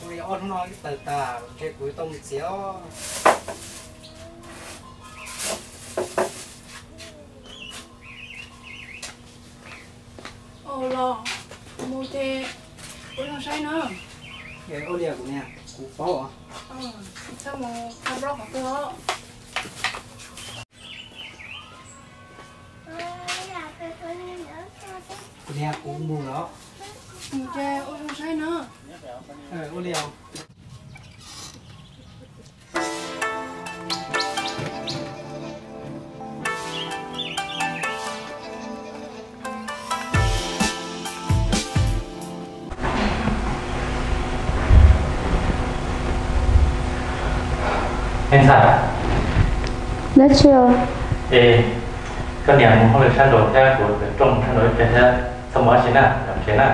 Ua li ob hnub no ib tawg tas ntshe kuv tau mus txiav os. Ua los, mus ces ua zoo saib na. Ua li kuv niam, kuv paub os. Txhob mus tha plaub qhov twg os. Kuv niam, kuv mus lawm. Mus ces ua zoo saib na. Ua li os. Ntxhais, dab tsi os? Es koj niam mus hauj lwm sab nraud thiab, kuv rooj sab nraud ib pliag thiab, txhob mus dab tsi na, los tsev na.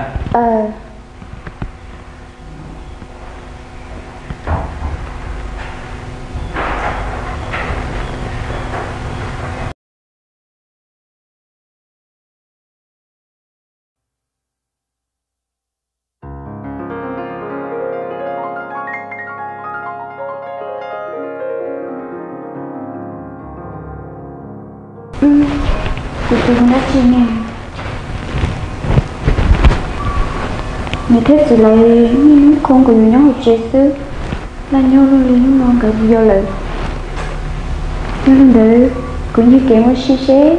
Kuv tus dab tsi ne? Niam thiab txiv lawv niaj hnub khoo kuv yuav nyob hauv tsev xwb, laj nyob luaj li hnub no nkawd puas yuav lawm. Yog li ntawd kuv nce kev mus ua si seb.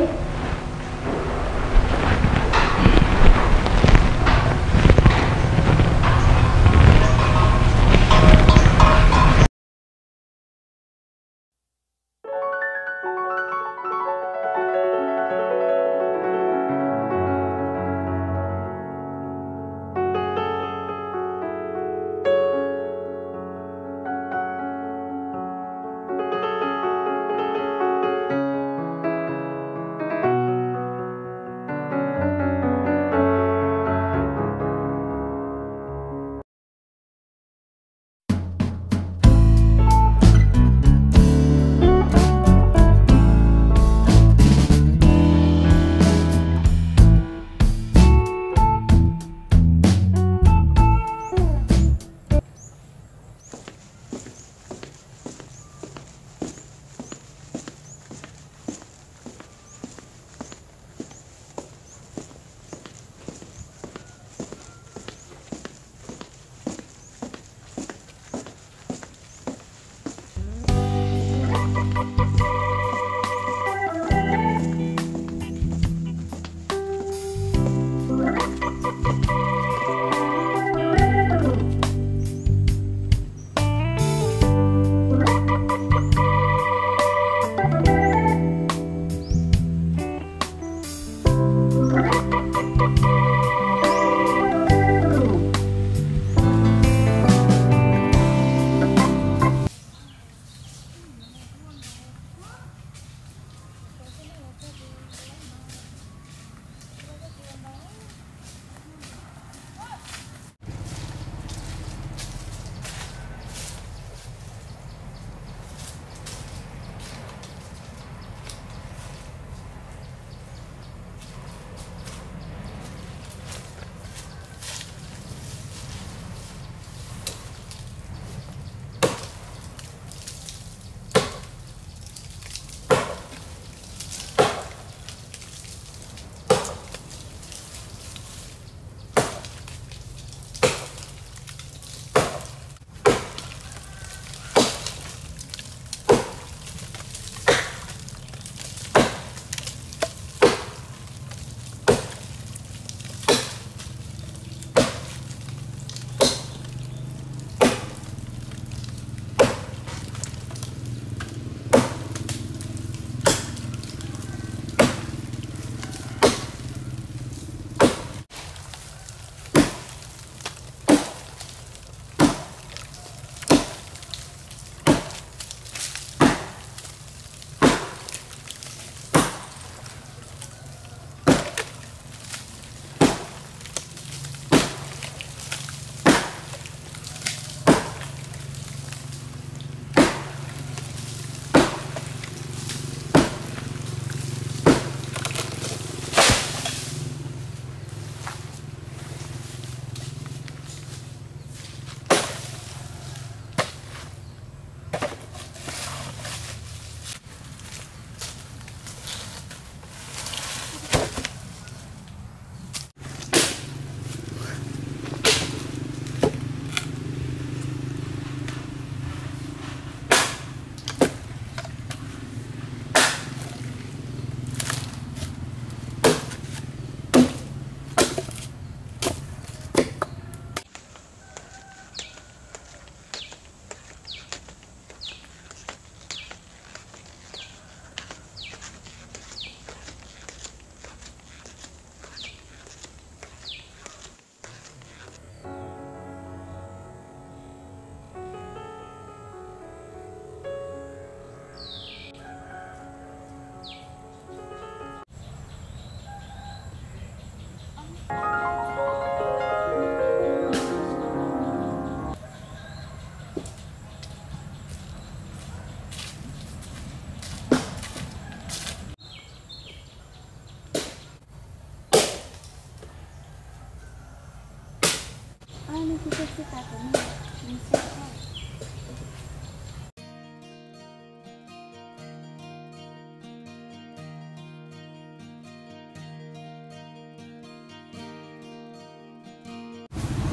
Tsis tas tus me, tus me xya.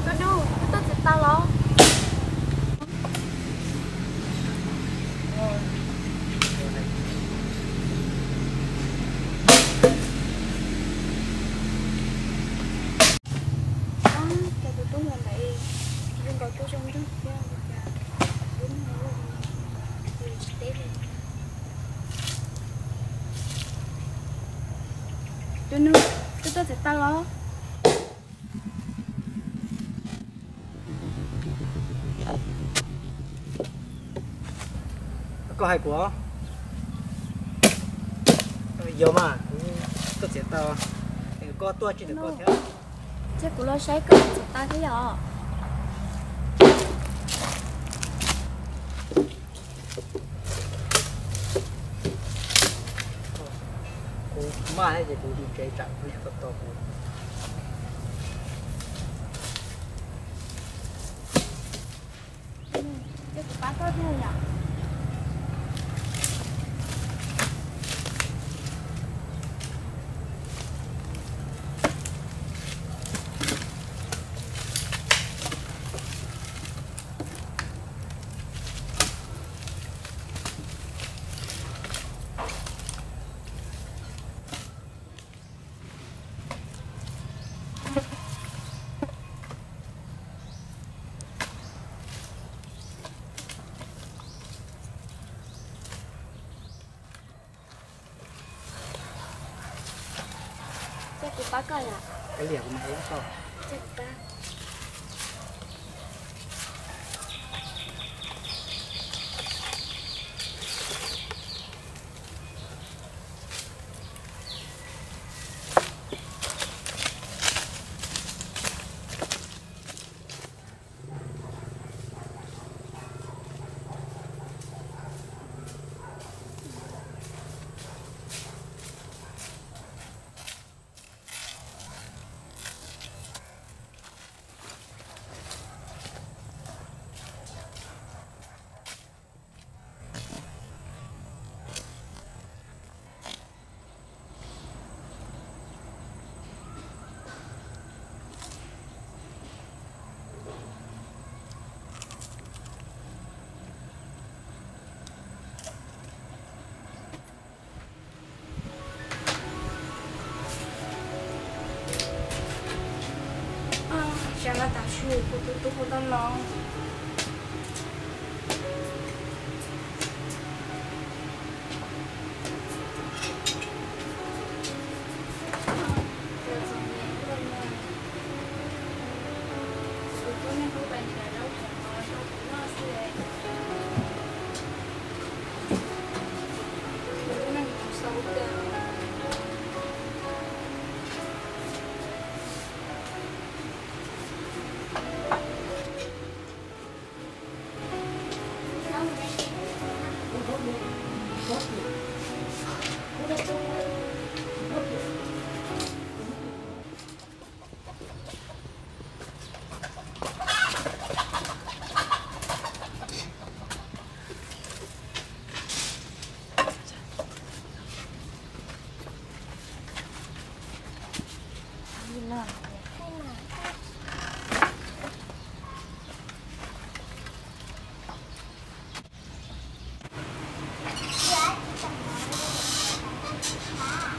Koj nug, koj tuaj txiav taws los? Cas tus tub ntawd zoo nkaus tuaj zoo nraug thiab, cas tus tub ntawd tsis teb li. Tus nug, koj tuaj txiav taws los? Koj hais kuv? Yog mas, kuv tuaj txiav taws. Koj tuaj tsis ntawm koj thiab. Ces kuv los saib koj txiav taws thiab yom. Kuv maj thiab ces kuv mus tsev tsam kuv niam tuaj tos kuv. Ces kuv pab koj thiab yom. Ces kuv pab koj yom. Ces kuv pab. Tsam no tav su kuv tus tub hu tau los.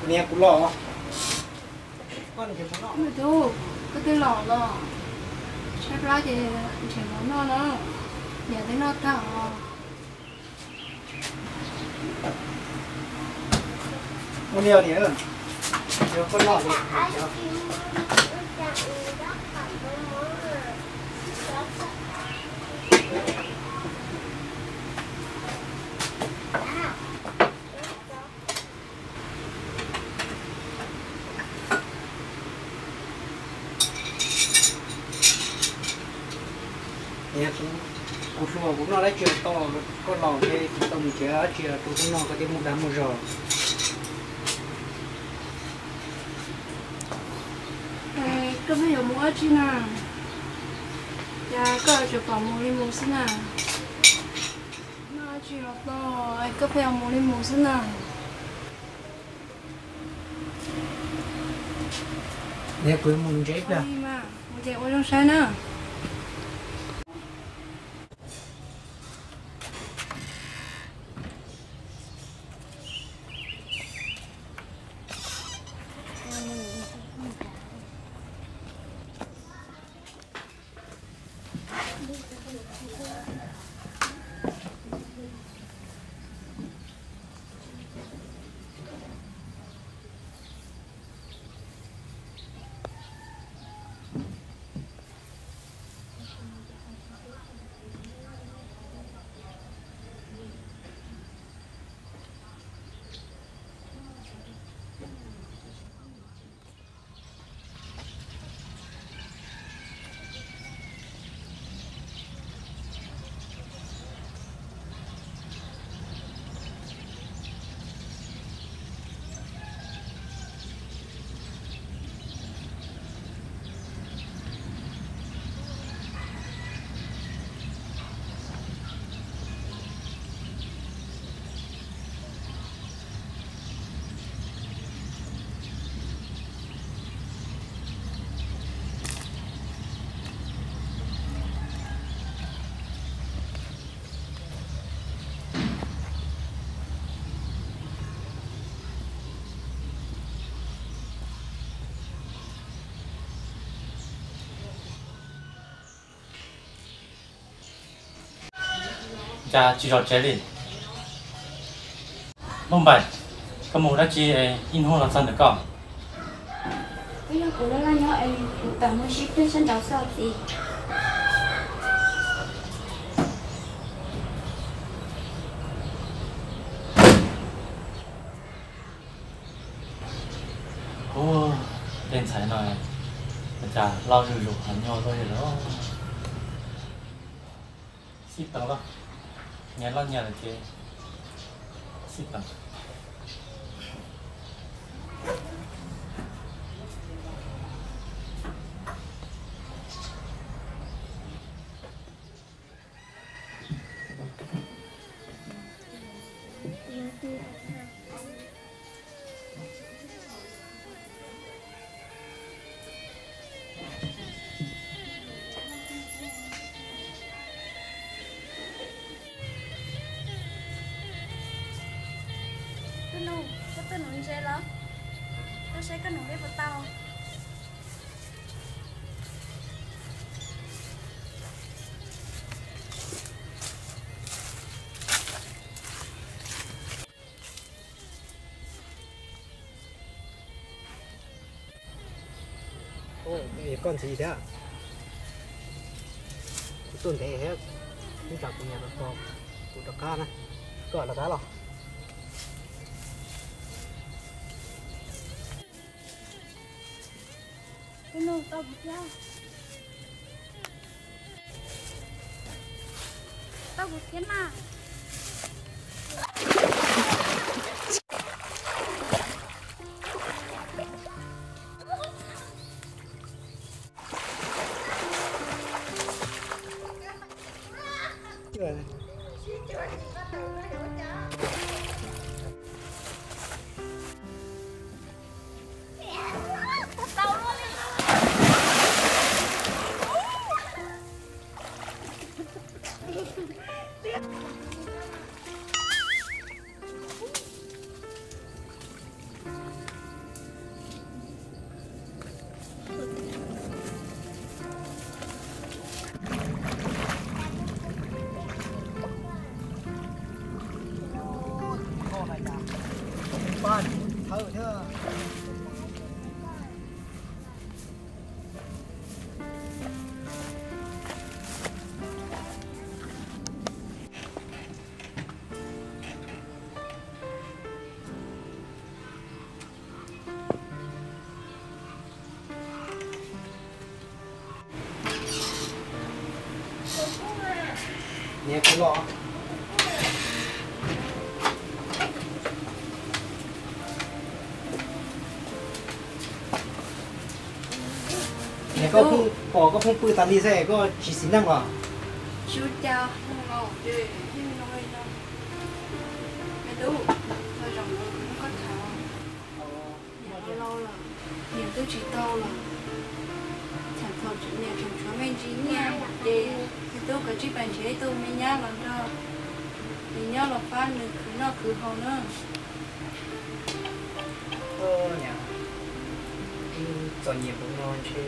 Kuv niam, kuv los. Koj twb los los, tshaib plab ces nrhiav mov noj na, niam twb noj tag os. Ua li os niam, koj noj. Niam, kuv hluas kuv noj dab tsi tau, koj los ces kuv tau mus tsev dab tsi rau koj noj, koj thiaj muaj dag muaj zog. Koj pheej yuav mus dab tsi na? Cas koj tsuas pom mus li mus xwb na? Noj tsis los tau, koj pheej mus li mus xwb na. Mus ces ua zoo saib na. Cas tsis zov tsev li? Npauj Npaim, koj mus dab tsi ib hnub los txog ntawm koj? Twb yog kuv laj laj nyob es kuv tawm mus sib pliag sab nraud xwb os txiv. Ub, tej ntxhais no ua cas loj zuj zus ho nyuaj luaj li los. Sib peem lauj, nyias loj nyias lawm ces sib peem. Tus nus, koj tus nus ntse los? Koj saib koj nus liab puas tau? Koj ntxiv thiab. Kuv tuaj ntev thiab, ib tsam kuv niam los tos kuv rov qab na. Koj los qab los. Tus nus, tau kuv thiab. Tau kuv thiab na. Niam kuv los. Niam koj pw. Pom koj phooj pw tas li xwb koj tsis xis neej los? Tsis ua cas, me tub, txog zaum no kuv nrog koj tham. Niam los laus lawm, niam twb tsis tau lawm, tseem txom nyem tseem tshuav me ntsis nyiaj ces me tub koj tsij pab nrhiav ib tug me nyab los nrog nws nyob los pab nws khwv noj khwv haus na. Niam, wb txom nyem npaum no ntshe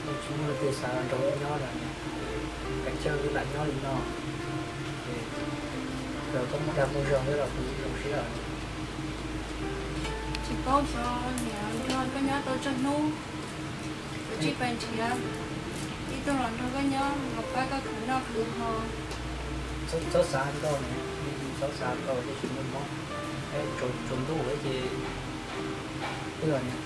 tsis muaj leej twg xav nrog wb nyob lawm niam. Kav tsij wb lam nyob li no, ces koj muaj dag muaj zog thiab los kuv zoo siab. Tsis paub xyov niam nrog koj nyob tau tsawg hnub, kuv tsij pab nrhiav ib tug los nrog koj nyob los pab koj khwv noj khwv haus. Txhob xav ntau niam, txhob xav ntau, tsis muaj mob, tsaus ntuj ces twb niam.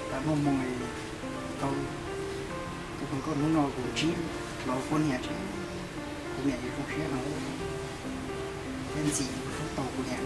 Tab muaj moo tau tus hluas nkauj hnub no kuv ntsib los poj niam tsev, kuv niam yuav zoo siab heev, thiab ntxim hlub tau kuv niam.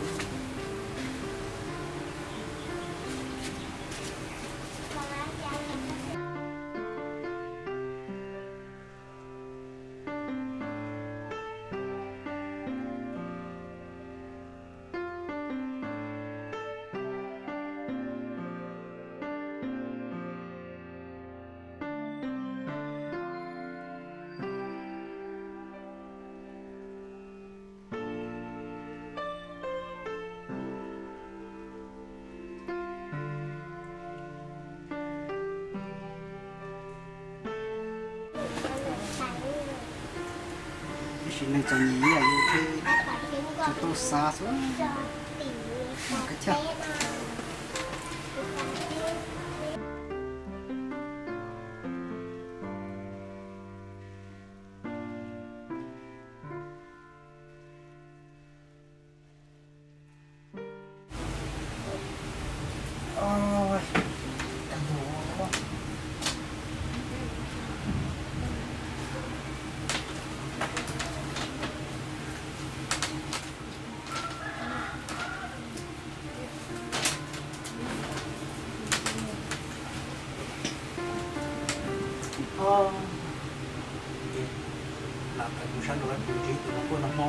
Tab sis neeg txom nyem ib yam li yus thiab, tsuas tau xav xwb, mas kav chawj. Lam pem kuv sab nraud kuv ntsib tus no kuj noj hmo.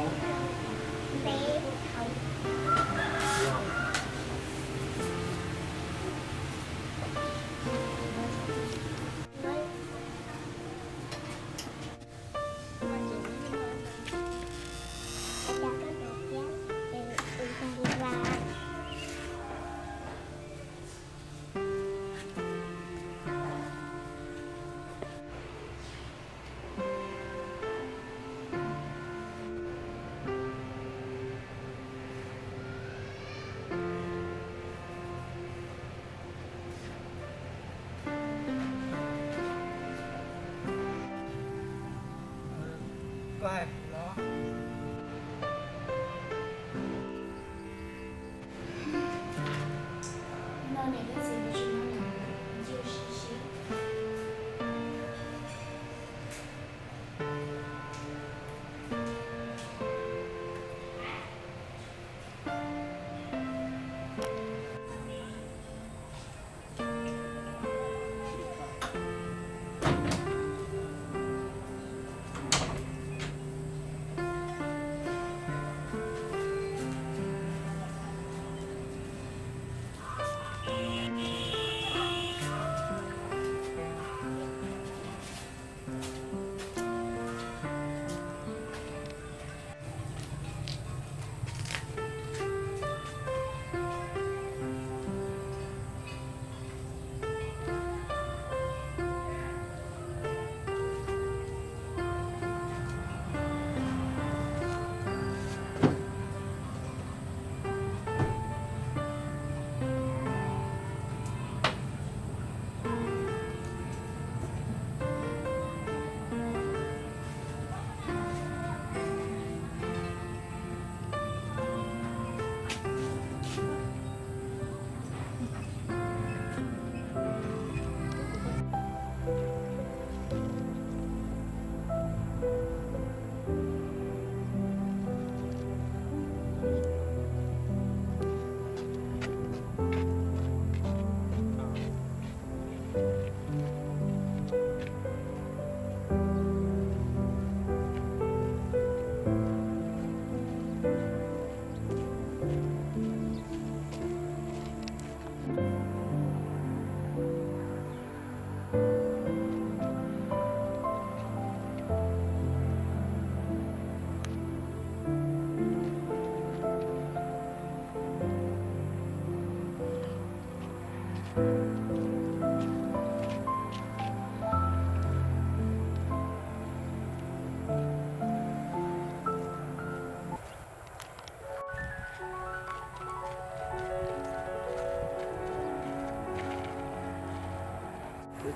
Kuv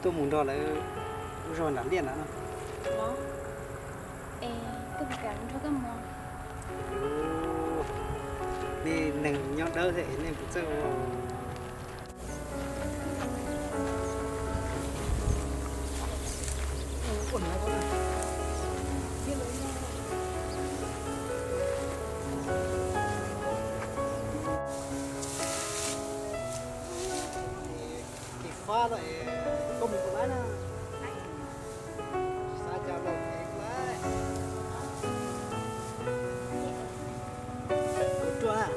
tuaj mus nrog lawv ua zog nram liaj ntawd no. Es koj puas kam nrog koj mus? Nej neeg nyob dawb thiab es nej puas txawj ua? Kev fab los es koj mus puas laib na? Xav cas los kev laib. Ua ruaj na.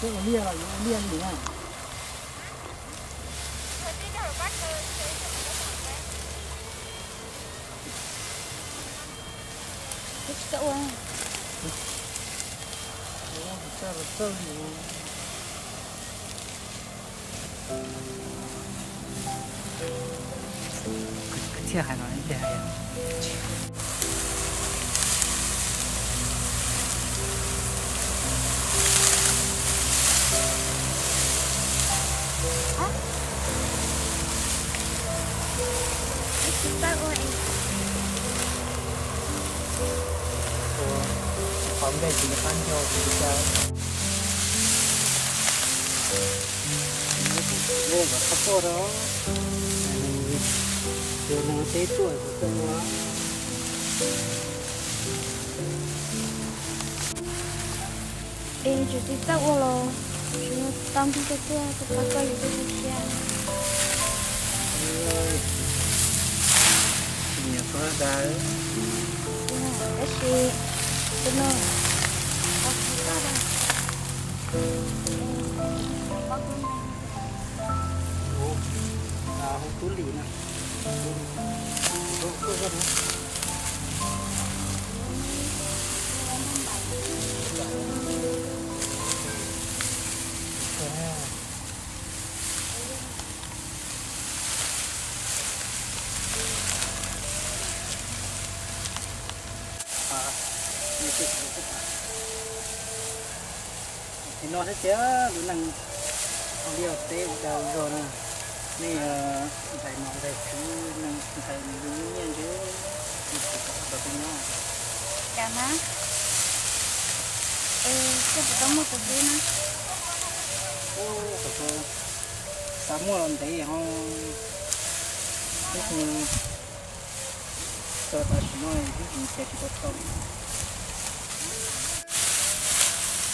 Peb ua liaj los yuav ua liaj li na. Tsis tau ua. Ua tsis tau los txawj li. Thiaj hais no thiaj hais. Ua qhov npej tsis qab nco tsis cas. Nws kom thaj poj rau, nws ua teb tuaj kuv txawj ua. Es tsis txawj ua los tsis tau nrog koj tuaj, koj pab koj yus tuaj tu siab. Tsis nyiam koj dag. Tab sis tus no, hu Tub Lis na. Ces no thiab tias lub neej ua liaj ua teb ua dag ua zog na, nej ntxhais nom ntxhais tswv, neej ntxhais nws nyiaj nyiaj ntshe nws tsis kam rau peb nyob. Cas na? Es koj puas tau muaj tus hlub na? Ub, xav muaj los ntev ho, tab sis txog tam sim no ib tsis nrhiav tsis tau tau.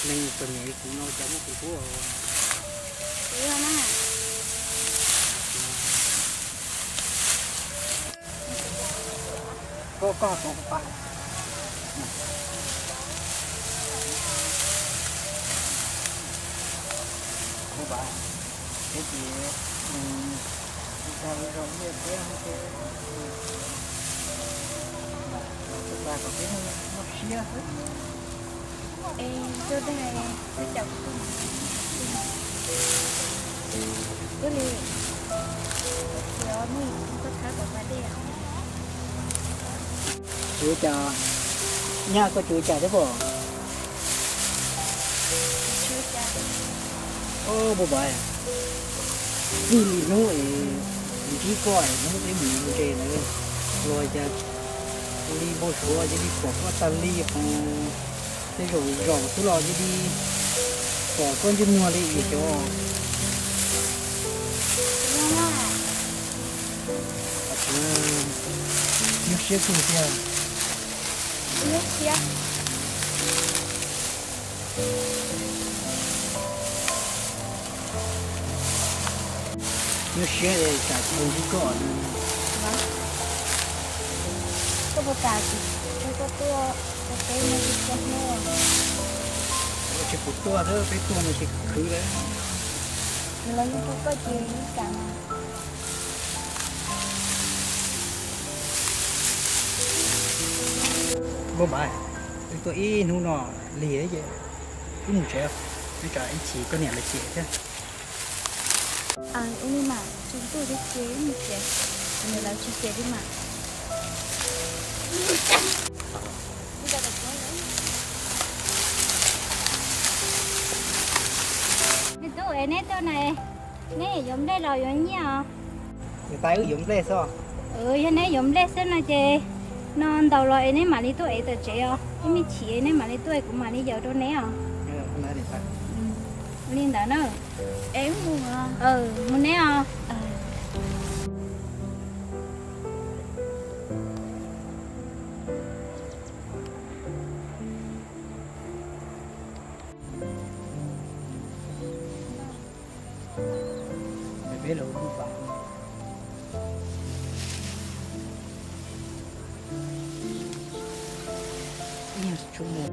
Neeg txom nyem li kuv no cas muaj tus hlub os. Koj, koj puas pab? Kuv pab. Ces, ces, ua dag ua zog liaj teb ces, ua dag kom peb muaj siab xwb. Es koj dag, koj caum kuv tuaj mus, kuv Tsis ua cas, nyab koj tsis ua cas thiab pob? Ob, npau npais, txij li hnub es ntsib koj es hnub peb mus ntses ntawd los cas li npau suav cia li pom koj tag li, tej zaum zaum xwb los cia li pom koj ntsej muag li es xyov. Nyuaj siab kawg tiag. Nyuaj siab es tsam tsis tau ntsib koj. Koj puas kam tsis, koj tuaj ua teb no tsis txog hnub? Tsis pub tuaj, peb tuaj no ces khwv lawm. Nws los yeej hu koj ces yeej kam mas. Npau npais, wb tuaj ib hnub no lig ces wb mus tsev, ib tsam ib chim koj niam lawv cem thiab. Ua li mas, tsis tuaj ces wb mus tsev, nws lawv tsis cem li mas. Me tub, es neb tuaj na, neb yuav nplej los yuav nyiaj os? Tais, wb yuav nplej xwb. Yog neb yuav nplej xwb no ces no ntaus los es neb mam li tuaj ev tom tsev os. Ib me chim neb mam li tuaj es kuv mam li yaws rau neb os. Ua li ntawd na. Mus neb os.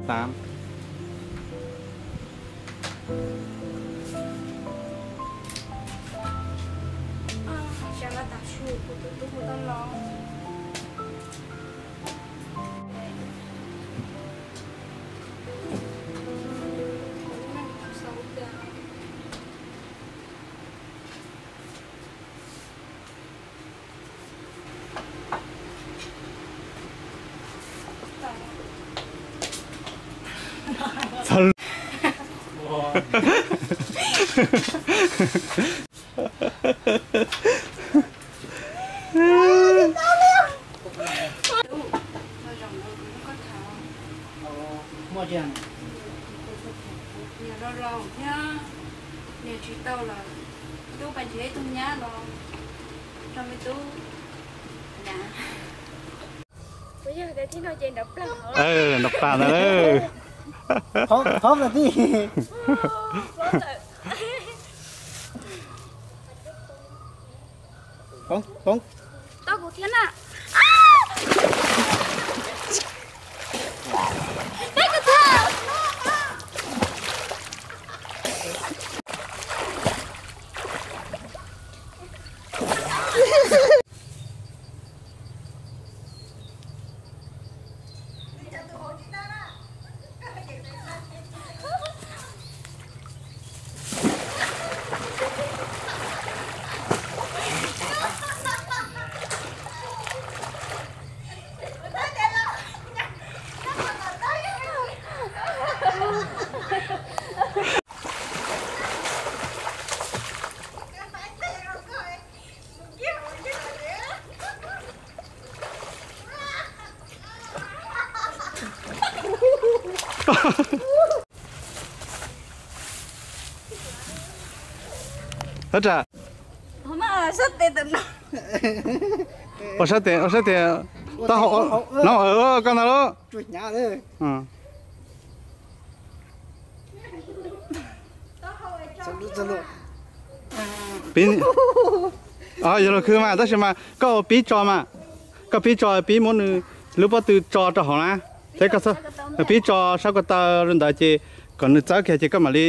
Tám. Txog. Niam los laus thiab, niam tsis tau lawm, tub pais nrhiav ib tug nyab los tso me tub. Nrov plag ntawd lawm. Qhov tij. Poob, poob. Tau kuv thiab na. Tab tsam. Ua sab tes, ua sab tes, taub hau, no, koj ntag lauj. Pib, yog los khwv mas, tab sis mas koj ua pib tso mas, koj pib tso, pib muab nws lub pob tw tso rau hauv na, thiab koj pib tso sab ko taw ntawd ces kom nws txawb kiag ces koj mam li